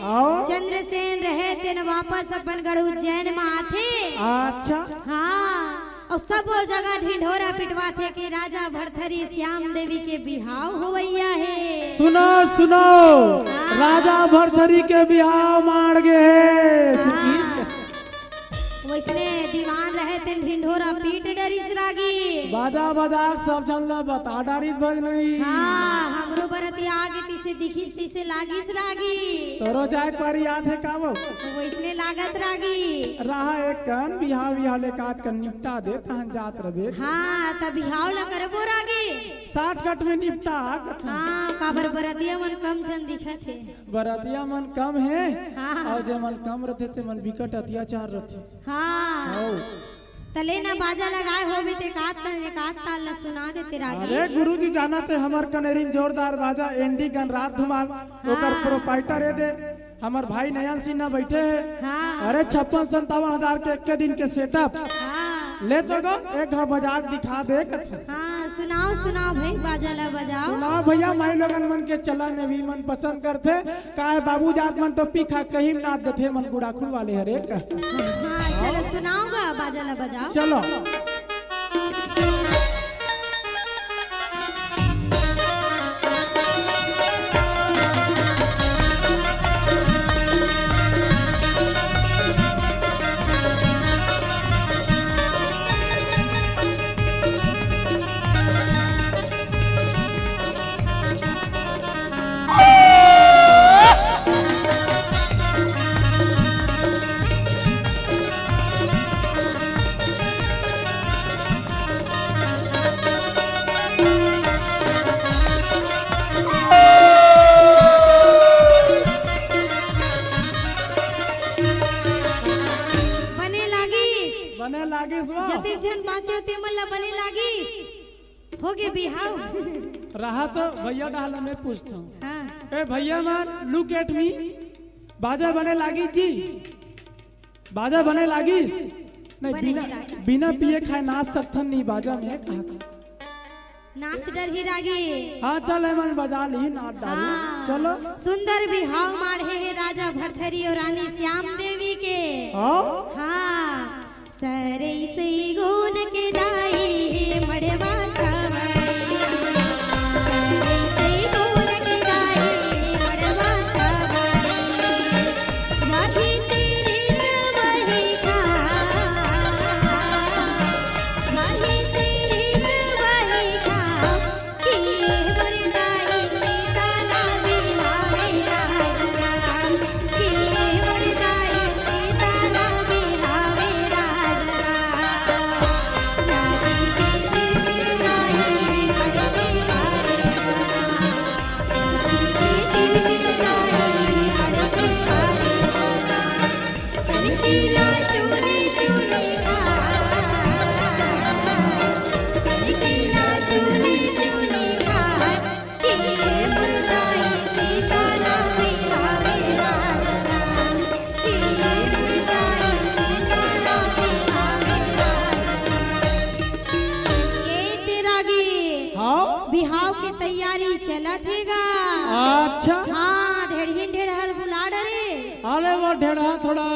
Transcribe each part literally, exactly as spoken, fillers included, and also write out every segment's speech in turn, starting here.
अउ? चंद्रसेन रहे तेन वापस अपन गढ़ उज्जैन म आथे। अच्छा। हाँ, अउ सब वो जगह ढिंढोरा पिटवाथे कि राजा भरथरी श्याम देवी के बिहाव होवइया हे। सुनो, सुनो, हाँ। राजा भरथरी के बिहाव माड़ गे हे। हाँ। वइसने दीवान रहे तेन ढिंढोरा पीट डरिस रागी। बाजा बजा के सब झन ला बता डारिस भई नहीं। हाँ, हमरो बरतिया आगे तिसे दिखिस तिसे लागिस रागी। तोरो जाए के पारी आत हे का वो? वइसने लागत रागी। रहा एक कन बिहाव विहाव ले कात कन निपटा दे तहन जात रबे। हाँ, त बिहाव ला करबो रागी। साठ कट में निपटा कथन। हाँ, काबर बरतिया मन कम झन दिखत हे। बरतिया मन कम हे। हाँ। अउ जे मन कम रथे ते मन बिकट अत्याचार रथे। हाँ। हौ। त ले ना बाजा लगाए होबे ते एकाध कन, एकाध ताल ला सुना देते रागी। अरे गुरुजी जानत हे हमर कनेरी म जोरदार बाजा एंडी गणराज धुमाल, ओकर हाँ। प्रोपाइटर ए दे, हमर भाई नयन सिन्हा बइठे हे। हाँ। अरे छप्पन संतावन हजार के एक्के दिन के सेटअप। हाँ। ले तो गो, एक घा बजा के दिखा दे कथन। हाँ, सुनाव, सुनाव भई, बाजा ला बजाव। सुनाव भइया, माईलोगन मन के चलन ए भी मन पसंद करथे। काय बाबू जात मन तो पीखा कहीं नाच देथे, मन गुड़ाखुर वाले हरे का। हाँ, चलो सुनाव गा, बाजा ला बजाव। चलो। बने लागिस। बने लागिस वो। जतेक झन बाँचे ते मन ला बने लागिस। होगे बिहाव। रहा तो भइया डाहला मैं पूछथंव। हाँ। ए भइया मन, look at me। बाजा बने लागिस जी? बाजा बने लागिस? नहीं, बने बिना, ही लागिस। बिना पिए खाए नाच सकथन नहीं बाजा में, कहा? नाच डरही रागी। हाँ, चल, एमन बजा ली, नाच डाली। हाँ। चलो। सुंदर बिहाव माढ़े हे राजा भरथरी अउ रानी श्याम देवी के। हाँ। हाँ। सरई सई गोन के दाई हे मड़वा छावई। सरई सई गोन के दाई हे मड़वा छावई। भाभी तेरी वही खा। भाभी तेरी वही खा। ए तेरा गे हाँ? बिहाव के तैयारी चलत हे गा। अच्छा। हाँ, ढेड़हिन ढेड़हर बुला डरे। अरे वो ढेड़हा थोड़ा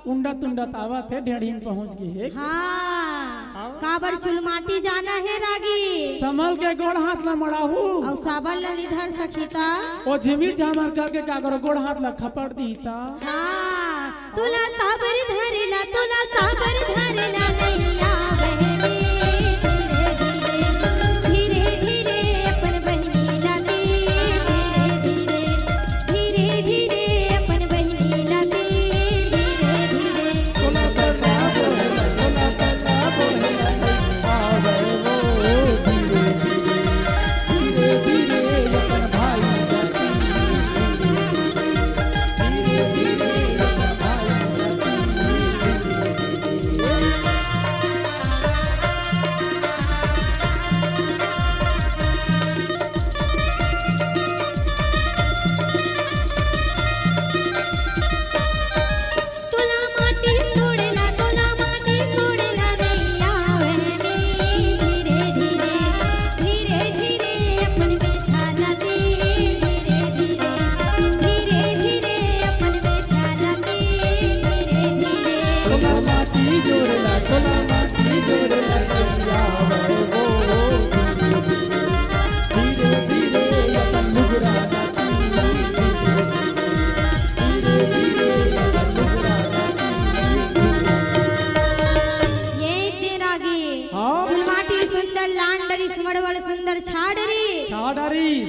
उंडत उंडत आवत हे, ढेड़हिन पहुंच गे हे। हाँ, काबर चुलमाटी जाना हे रागी। संभल के गोड़ हाथ ला मड़ाहू। अउ साबर ला निधर सखी ता। ओ झिमिर झामर करके का करो, गोड़ हाथ ला खपड़ दी ता। हाँ, तोला साबर धरेला, तोला साबर धरेला नैया बहने। धीरे धीरे, धीरे धीरे अपन बहिनी ला दे, धीरे धीरे, धीरे धीरे अपन बहिनी ला दे, धीरे धीरे।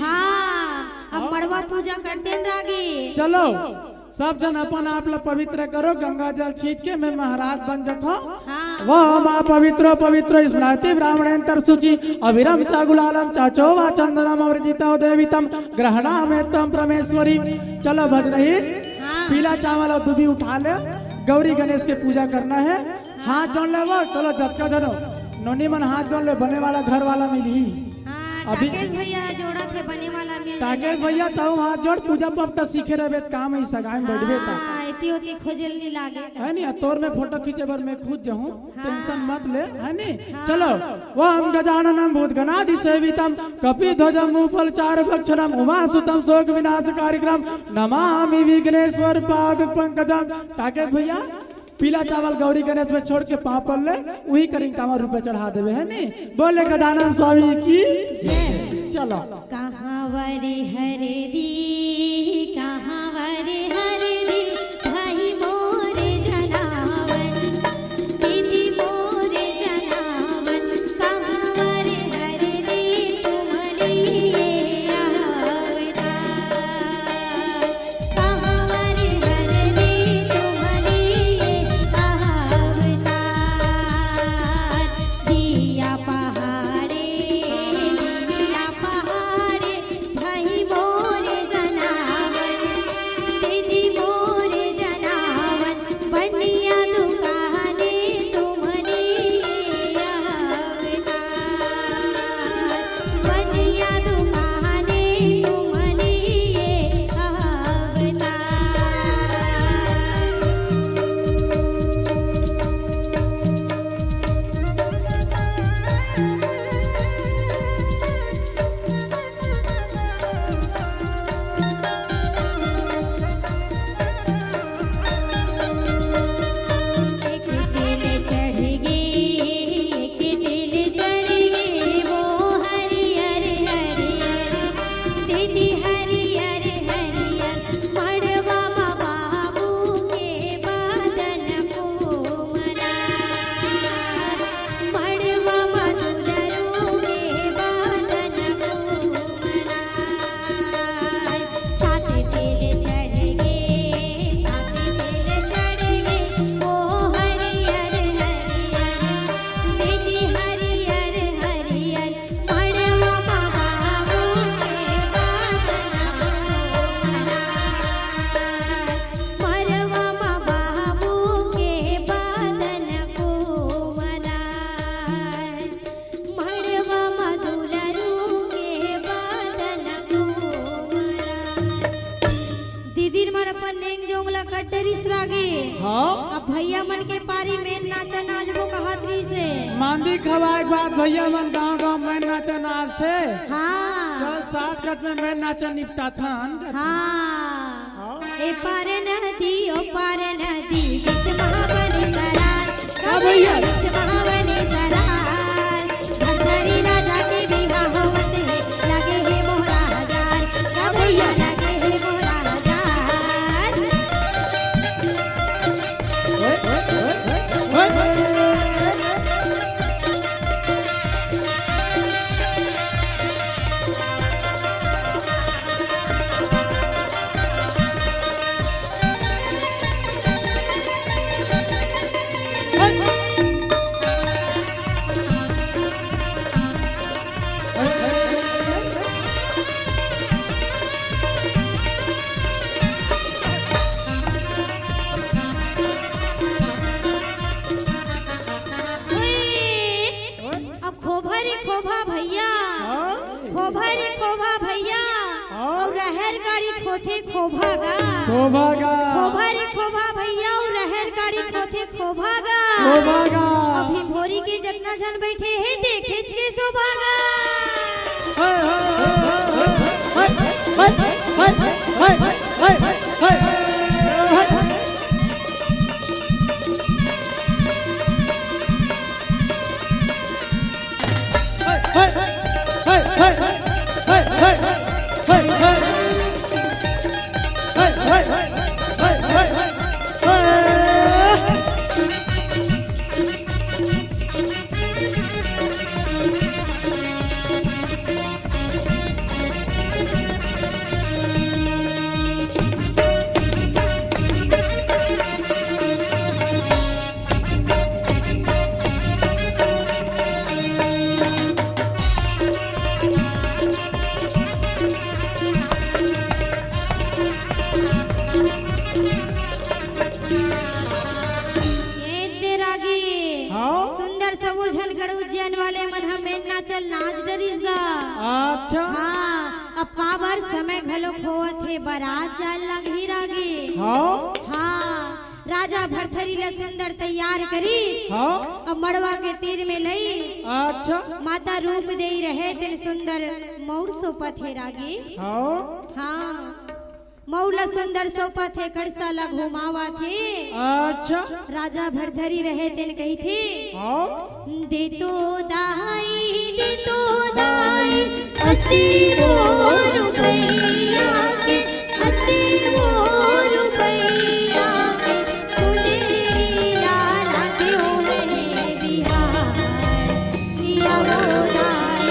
हाँ, अब मड़वा पूजा करते न रागी। चलो, सब झन अपन आप ला पवित्र करो, गंगा जल छींच के मैं महाराज बन जथो। हाँ। वो मा पवित्रो पवित्रो स्मृति ब्राह्मणेन तरसुचि अविरम चा गुलालम चा चोवा चंदनम अवरजिता देवितम ग्रहणा में तम परमेश्वरी। चलो भजनही, हाँ। पीला चावल अउ दूबी उठा ले, गौरी गणेश के पूजा करना हे। हाथ जोड़ ले वो, चलो जतका जनो नोनी मन हाथ जोड़ ले, बने वाला घर वाला मिलही। हाँ, अभी टाकेश भैया जोड़ा थे बने वाला मिल टाकेश जाएगा। भैया, तहूँ हाथ जोड़, पूजा पाठ सीखे रहबे त काम ही सगाई में बैठबे त। हाँ, इतनी होती खोजल नहीं लागे। है नहीं, तोर में फोटो खींचे बर मैं खुद जाहूँ, हाँ। Tension मत ले, है नहीं। हाँ। चलो, वं गजाननं भूतगणादिसेवितं कपिध्वजं मुपलचारुभक्षणं उमासुतं शोकविनाशकारिक्रं नमामि विघ्नेश्वर पाद पंकजं। टाकेश भैया, पीला चावल गौरी गणेश में छोड़ के पाँव पर ले, उही करिंग कांवर रूपे चढ़ा देबे, है नी? बोले गजानन स्वामी की जय। चलो। कहां वर हर दी, कहां वर हर दी, भाई मोर जनावन, दीदी मोर जनावन, कहां वर हर दी, तुम्हरी ये अवतार। दीदी मन अपन नेंग जोंग ला कट डरिस रागे। हाँ। अब भैया मन के पारी मेन नाचा नाचबो कहत रहिस हे। मांदी खवाए के बाद भैया मन गांव गांव मेन नाचा नाचथे। हाँ। चल सात कट में मेन नाचा निपटाथन। हाँ। हाँ। ए पार नदी, ओ पार नदी, बीच महावन सराय। हाँ भैया। बीच महावन सराय। धनधारी राजा के बिहाव होवत हे, लागे हे मोहरा हजार। हाँ भैया, लागे हे मोहरा हजार। अब खोभा रे खोभा भैया, हाँ? खोभा रे खोभा भैया, हाँ? अउ रहर गाड़ी खोथे खोभा गा। खोभा गा। खोभा रे खोभा भैया, अउ रहर गाड़ी खोथे खोभा गा। खोभा गा। अभी भोरी के जतना झन बैठे हे, देखेच के शोभा गा। हाय, हाय, हाय। अच्छा। हाँ, अब काबर समय घलो होवत हे, बरात जाए लगही रागी। हाँ। हाँ, राजा भरथरी ला सुंदर तैयार करिस। हाँ। अब मड़वा के तीर में लइस। अच्छा। माता रूप देई रहे तेन सुंदर मउर सोपत हे रागी। हाँ। हाँ। मउर ला सुंदर सोपत हे, कड़सा ला घुमावत हे। अच्छा। राजा भरथरी रहे तेन कहिथे, हाँ। दे तो दाई, दे तो दाई, अस्सी वो रुपैया के, अस्सी वो रुपैया के, सुंदरी लाला क्यों नहीं बिहार किया वो दाई।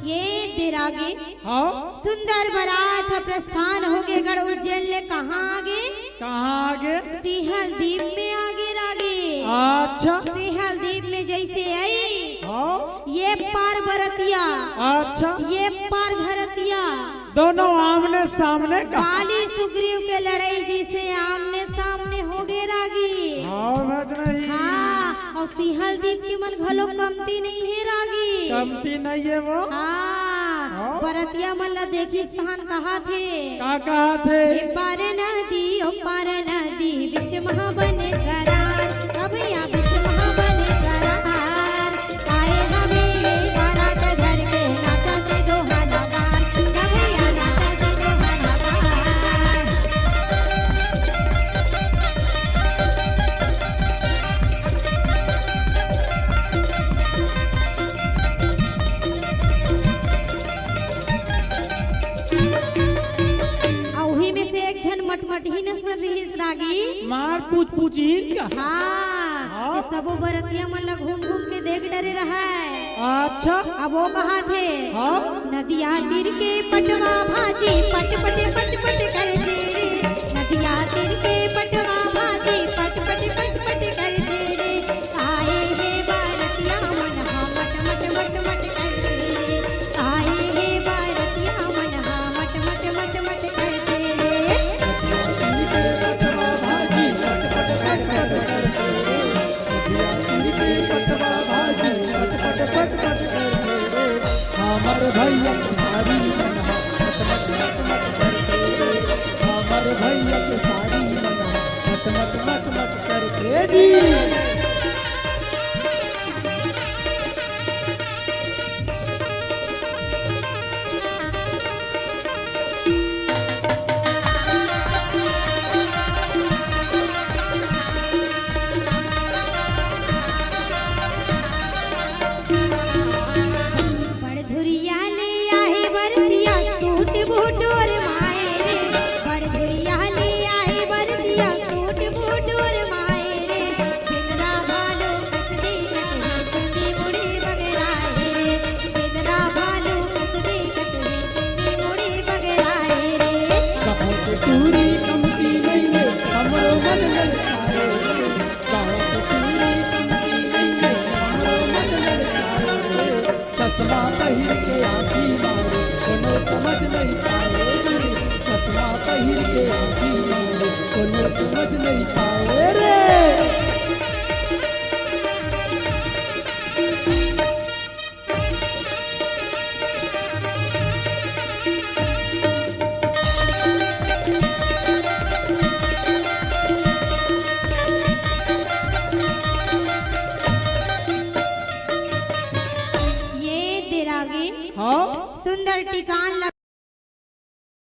ये दे रागी। हाँ। सुंदर बरात ह प्रस्थान होगे गढ़ उज्जैन ले। कहाँ आगे? कहाँ आगे? सिंहल दीप में आगे रागी। अच्छा। सिंहल दीप में जइसे आई, हाँ। ये पार बरतिया, अच्छा। ये पार घरतिया। दोनों आमने सामने का। बाली सुग्रीव के लड़ाई जइसे आमने सामने होगे रागी। हाँ, भज नहीं। हाँ, अउ सिंहल दीप के मन घलो कमती नइ हे रागी। कमती नइ हे वो। हाँ, हाँ। बरतिया मन ला देखिस तहन कहाथे। का कहाथे? ए पार नदी, ओ पार नदी, बीच महाबन करार। अब या बीच महाबन करार। आए हवे ये बारात धर के, नाचा के दोहा लगार। अब या नाचा के दोहा लगार। अउ उही में से एक झन मटमटही नसन रिहिस रागी। मार पूछ पूछ इनका। हाँ, हाँ। ये सबो बरतिया मन ला घूम घूम के देख डरे रहय। अच्छा। अब वो कहाथे, हाँ? नदिया तीर के पटवा भाजी पट पट पट पट करथे रे। नदिया तीर के पटवा भाजी पट पट पट पट करथे रे। आए हे बरतिया मन हा मट मट मट मट करथे रे। आए हे बरतिया मन हा मट मट मट मट करथे रे। हमर भैया के सारी मन हा मत मत मत मत करथे रे। हमर भैया के सारी मन हा मत मत मत मत करथे जी। बड़ धुरिया ले आए बरतिया, सूट बूट ओरमाए रे। बड़ धुरिया ले आए बरतिया, सूट बूट ओरमाए रे। बिंदरा भालू कस दे कटही, चुंदी मुड़ी बगराए रे। बिंदरा भालू कस दे कटही, चश्मा पहिर के आँखी मारे, कोनो समझ नहीं पाए रे। चश्मा पहिर के आँखी मारे, कोनो समझ नहीं पाए रे। ये दे रागिन, हाँ? सुंदर टिकान लग